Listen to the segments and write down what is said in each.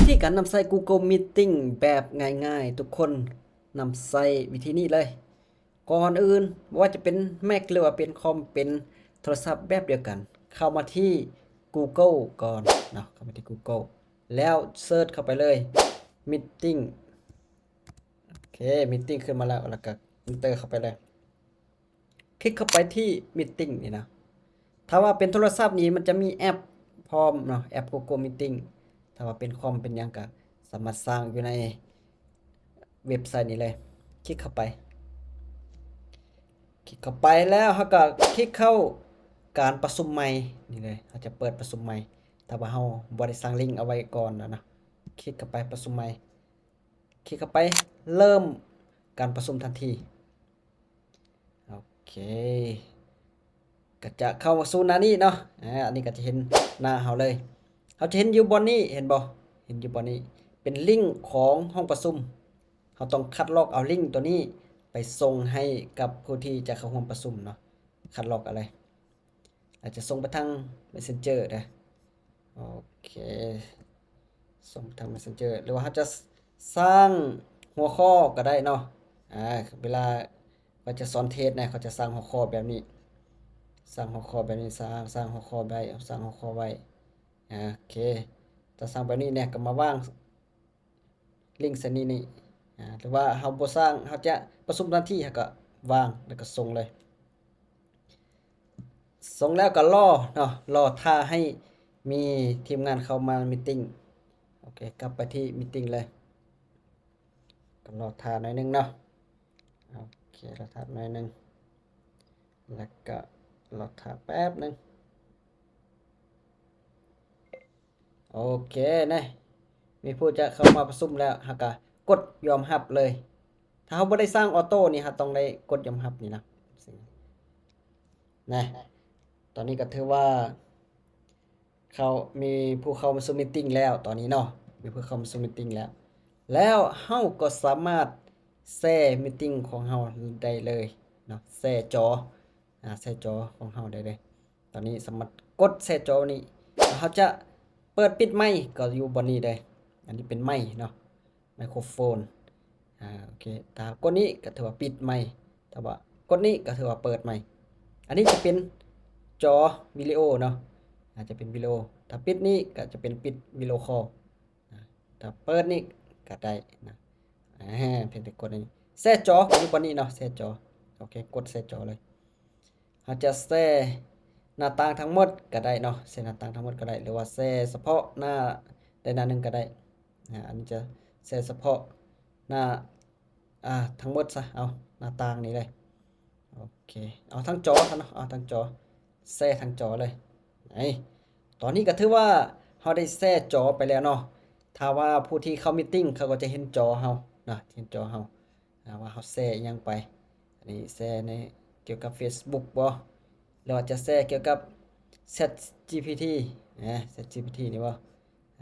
ທີການນຳໃຊ້ Google Meeting ແບບງ່າຍໆ ທຸກຄົນນຳໃຊ້ວິທີນີ້ເລີຍ. ກ່ອນອື່ນ ບໍ່ວ່າຈະເປັນ Mac ຫຼືວ່າເປັນຄອມ ເປັນໂທລະສັບແບບດຽວກັນ ເຂົ້າມາທີ່ Google ກ່ອນເນາະ, ເຂົ້າມາທີ່ Google ແລ້ວເສີດເຂົ້າໄປເລີຍ Meeting. ໂອເຄ Meeting ຂຶ້ນມາແລ້ວ ແລ້ວກໍ Enter ເຂົ້າໄປເລີຍ. ຄລິກເຂົ້າໄປທີ່ Meeting ນີ້ນະ. ຖ້າວ່າເປັນໂທລະສັບນີ້ ມັນຈະມີແອັບພ້ອມເນາະ, ແອັບ Google Meeting. ຖ້າວ່າເປັນຄອມເປັນຫຍັງ ກໍສາມາດສ້າງຢູ່ໃນເວັບໄຊນີ້ເລີຍ. ຄລິກເຂົ້າໄປ ຄລິກເຂົ້າໄປແລ້ວ ເຮົາກໍຄລິກເຂົ້າການປະຊຸມໃໝ່ນີ້ເລີຍ. ເຮົາຈະເປີດປະຊຸມໃໝ່ ຖ້າວ່າເຮົາບໍ່ໄດ້ສ້າງລິ້ງເອົາໄວ້ກ່ອນນະ. ຄລິກເຂົ້າໄປປະຊຸມໃໝ່. ຄລິກເຂົ້າໄປ ເລີ່ມການປະຊຸມທັນທີ. ໂອເຄ ກໍຈະເຂົ້າມາສູ່ໜ້ານີ້ເນາະ. ອາ ອັນນີ້ກໍຈະເຫັນໜ້າເຮົາເລີຍ. ເຮົາຈະເຫັນຢູ່ບ່ອນນີ້ ເຫັນບໍ່? ເຫັນຢູ່ບ່ອນນີ້ ເປັນລິ້ງຂອງຫ້ອງປະຊຸມ. ເຮົາຕ້ອງຄັດລອກເອົາລິ້ງຕົວນີ້ໄປສົ່ງໃຫ້ກັບຜູ້ທີ່ຈະເຂົ້າຮ່ວມປະຊຸມເນາະ. ຄັດລອກເອົາເລີຍ. ອາດຈະສົ່ງໄປທາງ Messenger ເດີ. ໂອເຄ ສົ່ງໄປທາງ Messenger ຫຼືວ່າເຮົາຈະ ສ- ສ້າງຫົວຂໍ້ກໍໄດ້ເນາະ. ອາ ເວລາຂ້ອຍຈະສອນເທສນະ ຂ້ອຍຈະສ້າງຫົວຂໍ້ແບບນີ້ ສ້າງຫົວຂໍ້ແບບນີ້ ສ້າງ ສ້າງຫົວຂໍ້ໄວ້ ສ້າງຫົວຂໍ້ໄວ້. ອາ ໂອເຄ ຈະສ້າງແບບນີ້ແນ່ ກໍມາວາງ ລິ້ງໃສ່ນີ້ນີ້ ອາ ຫຼືວ່າເຮົາບໍ່ສ້າງ ເຮົາຈະປະຊຸມທັນທີ ເຮົາກໍວາງ ແລ້ວກໍສົ່ງເລີຍ. ສົ່ງແລ້ວກໍລໍເນາະ, ລໍຖ້າໃຫ້ມີທີມງານເຂົ້າມາມີຕິ້ງ. ໂອເຄ ກັບໄປທີ່ມີຕິ້ງເລີຍ. ກໍລໍຖ້າໜ້ອຍໜຶ່ງເນາະ. ໂອເຄ ລໍຖ້າໜ້ອຍໜຶ່ງ ແລ້ວກໍລໍຖ້າແປັບໜຶ່ງ. ໂອເຄນະ ມີຜູ້ຈະເຂົ້າມາປະຊຸມແລ້ວ ເຮົາກະກົດຍອມຮັບເລີຍ. ຖ້າເຮົາບໍ່ໄດ້ສ້າງອອໂຕ້ນີ້ ເຮົາຕ້ອງໄດ້ກົດຍອມຮັບນີ້ນະ ນະ. ຕອນນີ້ກໍຖືວ່າເຂົ້າ ມີຜູ້ເຂົ້າມາສູ່ມີຕິ້ງແລ້ວ ຕອນນີ້ເນາະ ມີຜູ້ເຂົ້າມາສູ່ມີຕິ້ງແລ້ວ. ແລ້ວເຮົາກໍສາມາດແຊມີຕິ້ງຂອງເຮົາໄດ້ເລີຍເນາະ ແຊຈໍ ອາ ແຊຈໍຂອງເຮົາໄດ້ເລີຍ. ຕອນນີ້ສາມາດກົດແຊຈໍນີ້ ຖ້າເຮົາຈະເປີດປິດໄມ ກໍຢູ່ບ່ອນນີ້ເດີ. ອັນນີ້ເປັນໄມເນາະ ໄມໂຄຣໂຟນ. ອາ ໂອເຄ ຖ້າກົດນີ້ກໍຖືວ່າປິດໄມ, ຖ້າວ່າກົດນີ້ກໍຖືວ່າເປີດໄມ. ອັນນີ້ຈະເປັນຈໍວິດີໂອເນາະ ອາ ຈະເປັນວິດີໂອ. ຖ້າປິດນີ້ກໍຈະເປັນປິດວິດີໂອຄໍ. ອາ ຖ້າເປີດນີ້ກໍໄດ້ນະ. ອາ ພຽງແຕ່ກົດອັນນີ້ ແຊຈໍກໍຢູ່ບ່ອນນີ້ເນາະ ແຊຈໍ. ໂອເຄ ກົດແຊຈໍເລີຍ. ເຮົາຈະແຊໜ້າຕ່າງທັງໝົດກໍໄດ້ເນາະ ແຊໜ້າຕ່າງທັງໝົດກໍໄດ້ ຫຼືວ່າແຊສະເພາະໜ້າໃດໜ້າໜຶ່ງກໍໄດ້. ອາ ອັນນີ້ຈະແຊສະເພາະໜ້າ ອາ ທັງໝົດຊະ ເອົາໜ້າຕ່າງນີ້ເລີຍ. ໂອເຄ ເອົາທັງຈໍຊະເນາະ ເອົາທັງຈໍ ແຊທັງຈໍເລີຍ. ໄອ ຕອນນີ້ກໍຖືວ່າເຮົາໄດ້ແຊຈໍໄປແລ້ວເນາະ. ຖ້າວ່າຜູ້ທີ່ເຂົ້າມີຕິ້ງ ເຂົາກໍຈະເຫັນຈໍເຮົານະ ເຫັນຈໍເຮົາ ອາ ວ່າເຮົາແຊອີ່ຫຍັງໄປ. ອັນນີ້ແຊໃນກ່ຽວກັບ Facebook ບໍ ຫຼືວ່າຈະແຊກ່ຽວກັບ ChatGPT ນະ ChatGPT ນີ້ບໍ. ອາ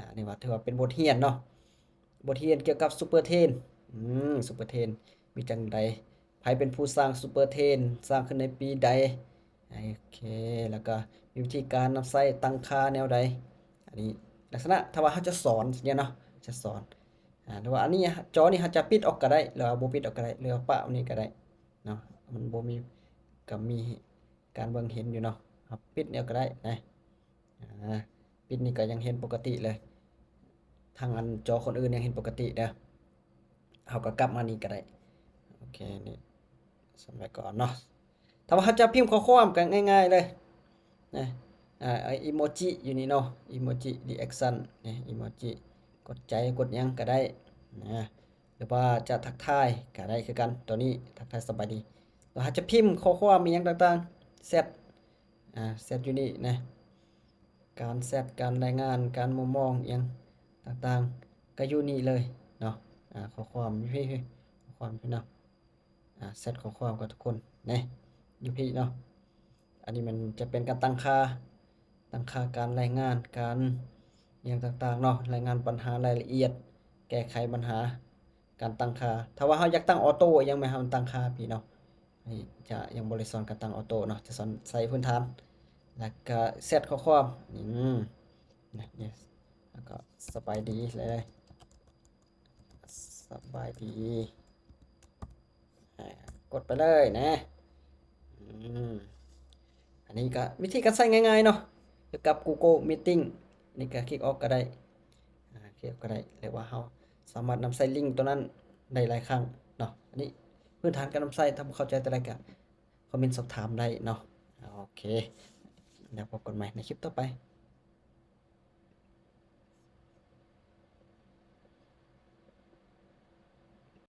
ອັນນີ້ວ່າຖືວ່າເປັນບົດຮຽນເນາະ ບົດຮຽນກ່ຽວກັບ Supertrend. ອືມ Supertrend ມີຈັ່ງໃດ? ໃຜເປັນຜູ້ສ້າງ Supertrend? ສ້າງຂຶ້ນໃນປີໃດ? ໂອເຄ ແລ້ວກໍມີວິທີການນຳໃຊ້ ຕັ້ງຄ່າແນວໃດ? ອັນນີ້ລັກສະນະ ຖ້າວ່າເຮົາຈະສອນຊີ້ເນາະ ຈະສອນ ອາ ຫຼືວ່າອັນນີ້ ຈໍນີ້ເຮົາຈະປິດອອກກໍໄດ້ ຫຼືວ່າບໍ່ປິດອອກກໍໄດ້ ຫຼືວ່າປະນີ້ກໍໄດ້ເນາະ. ມັນບໍ່ມີ ກໍມີການເບິ່ງເຫັນຢູ່ເນາະ. ເຮົາປິດແນວກໍໄດ້ນະ. ອາ ປິດນີ້ກໍຍັງເຫັນປົກກະຕິເລີຍ ທາງອັນຈໍຄົນອື່ນຍັງເຫັນປົກກະຕິເດີ. ເຮົາກໍກັບມານີ້ກໍໄດ້. ໂອເຄ ນີ້ສຳໄວ້ກ່ອນເນາະ. ຖ້າວ່າເຮົາຈະພິມຂໍ້ຄວາມກໍງ່າຍໆເລີຍນະ. ອາ ອີໂມຈິຢູ່ນີ້ເນາະ ອີໂມຈິ reaction ນີ້ ອີໂມຈິ ກົດໃຈ ກົດຫຍັງກໍໄດ້ນະ. ຫຼືວ່າຈະທັກທາຍກໍໄດ້ຄືກັນ. ຕົວນີ້ທັກທາຍສະບາຍດີ. ຫຼືວ່າຈະພິມຂໍ້ຄວາມອີ່ຫຍັງຕ່າງໆ ແຊັດ ອາ ແຊັດຢູ່ນີ້ນະ. ການແຊັດ ການລາຍງານ ການມຸມມອງອີ່ຫຍັງຕ່າງໆ ກໍຢູ່ນີ້ເລີຍເນາະ. ອາ ຂໍ້ຄວາມຢູ່ພີ້ ຂໍ້ຄວາມຢູ່ພີ້ເນາະ. ອາ ແຊັດຂໍ້ຄວາມກັບທຸກຄົນນະ ຢູ່ພີ້ເນາະ. ອັນນີ້ມັນຈະເປັນການຕັ້ງຄ່າ ຕັ້ງຄ່າການລາຍງານ ການອີ່ຫຍັງຕ່າງໆເນາະ ລາຍງານບັນຫາ ລາຍລະອຽດ ແກ້ໄຂບັນຫາ ການຕັ້ງຄ່າ. ຖ້າວ່າເຮົາຢາກຕັ້ງອອໂຕ້ອີ່ຫຍັງ ແມ່ນເຮົາຕັ້ງຄ່າພີ້ເນາະ. ນີ້ຈະຍັງບໍ່ໄດ້ສອນການຕັ້ງອອໂຕ້ເນາະ ຈະສອນໃສ່ພື້ນຖານ. ແລ້ວກະແຊັດຂໍ້ຄວາມ ອືມ ນະ ນີ້ ແລ້ວ ສະບາຍດີເລີຍ ສະບາຍດີ ອາ ກົດໄປເລີຍນະ ອືມ ອັນນີ້ກໍວິທີການໃຊ້ງ່າຍໆເນາະ ກ່ຽວກັບ Google Meeting ນີ້ກໍຄລິກອອກກໍໄດ້ ອາ ຄລິກອອກກໍໄດ້ ຫຼືວ່າເຮົາສາມາດນຳໃຊ້ລິ້ງຕົວນັ້ນໄດ້ຫຼາຍຄັ້ງເນາະ ອັນນີ້ພື້ນຖານການນຳໃຊ້ ຖ້າບໍ່ເຂົ້າໃຈຕົວໃດກໍຄອມເມັນສອບຖາມໄດ້ເນາະ ໂອເຄ ແລ້ວພົບກັນໃໝ່ໃນຄລິບຕໍ່ໄປ.